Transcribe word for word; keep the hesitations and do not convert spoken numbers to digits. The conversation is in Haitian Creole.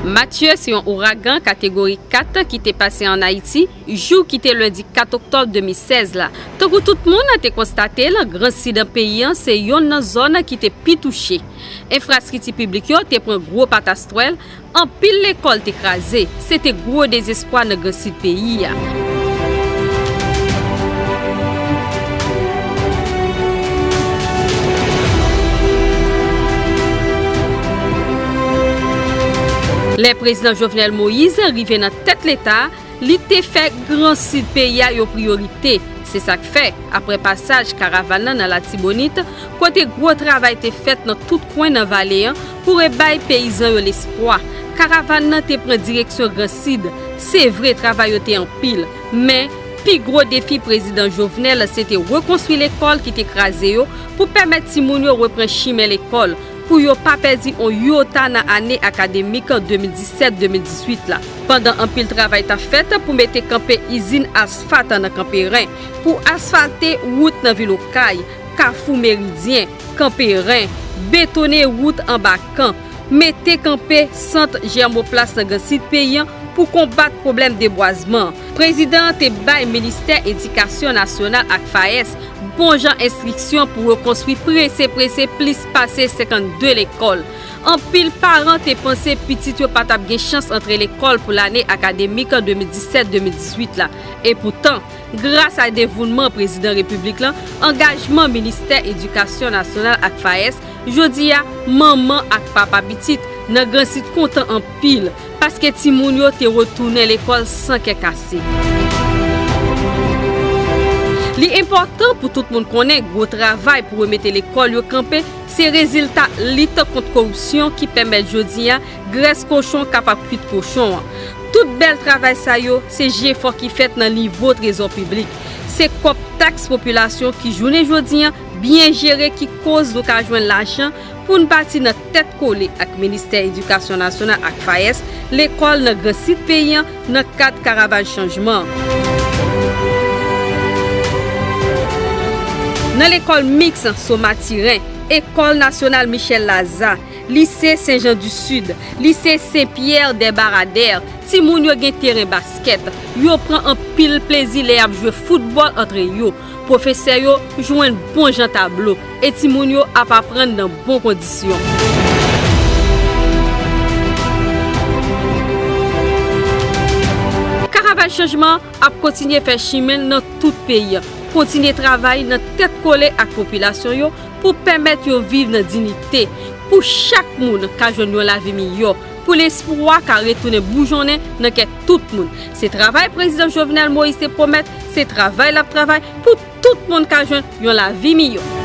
Matye se yon ouragan kategori kat ki te pase ann Ayiti jou ki te lendi kat oktòb de mil sèz la. Tankou tout moun te konstate l, Gran Sid peyi a se yonn nan zòn ki te pi touche. Enfrastrikti piblik yo te pran gwo patastwèl, anpil lekòl te kraze. Se te gwo dezespwa nan Gran Sid peyi a. Lè Prezidan Jovenel Moïse rive nan tèt Leta, li te fè Gran Sid peyi a yon priyorite. Se sa k fè, apre pasaj karavàn nan nan Latibonit, kote gwo travay te fèt nan tout kwen nan vale a pou rebay peyizan yo lespwa, karavàn nan te pran direksyon Gran Sid. Se vre, travay yo te anpil, men pi gwo defi Prezidan Jovenel se te rekonstwi lekòl ki te kraze yo pou pèmèt timoun yo repran chimen lekòl, pou yo pa pèdi on yota nan ane akademik de mil disèt de mil dizuit la. Pandan anpil travay t ap fèt pou mete kanpe izin asfalt nan Kanperen, pou asfalte wout nan vil Okay, Kafou Meridyen, Kanperen, betone wout anba kan, mete kanpe sant Jèmoplas nan Gran Sid peyi a pou konbat pwoblèm debwazman. Prezidan an te bay Ministè Edikasyon Nasyonal ak FAES bon jan enstriksyon pou rekonstwi prese prese plis pase senkannde lekòl. Anpil paran te panse pitit yo pa t ap gen chans antre lekòl pou lane akademik de mil disèt de mil dizuit la. Epoutan, gras a devounman Prezidan Repiblik la, angajman Ministè Edikasyon Nasyonal ak FAES, jodi a, manman ak papa pitit nan Gran Sid kontan anpil, paske timoun yo te retounen lekòl san kè kase. Li enpòtan pou tout moun konnen gwo travay pou remete lekòl yo kanpe se rezilta lit kont koripsyon ki pèmèt jodi a grès kochon kapab kwit kochon an. Tout bèl travay sa yo, se jefò ki fèt nan nivo trezò piblik. Se kòb taks popilasyon ki jounen jodi a byen jere ki koz nou ka jwenn lajan pou n bati nan tèt kole ak Ministè Edikasyon Nasyonal ak FAES, lekòl nan Gran Sid peyi a nan kad karavàn chanjman. Nan lekòl miks Somatiren, Ekòl Nasyonal Michel Lazarre, Lise Sen Jan di Sid, Lise Sen Pyè dè Baradè, timoun yo gen teren baskèt. Yo pran anpil plezi lè y ap jwe foutbòl antre yo. Pwofesè yo jwenn bon jan tablo e timoun yo ap aprann nan bon kondisyon. Karavàn chanjman ap kontinye fè chimen l nan tout peyi a, kontinye travay nan tèt kole ak popilasyon yo pou pèmèt yo viv nan diyite, pou chak moun ka jwenn yon lavi miyò, pou lespwa ka retounen boujonnen nan kè tout moun. Se travay Prezidan Jovenel Moïse te pwomèt, se travay l ap travay pou tout moun ka jwenn yon lavi miyò.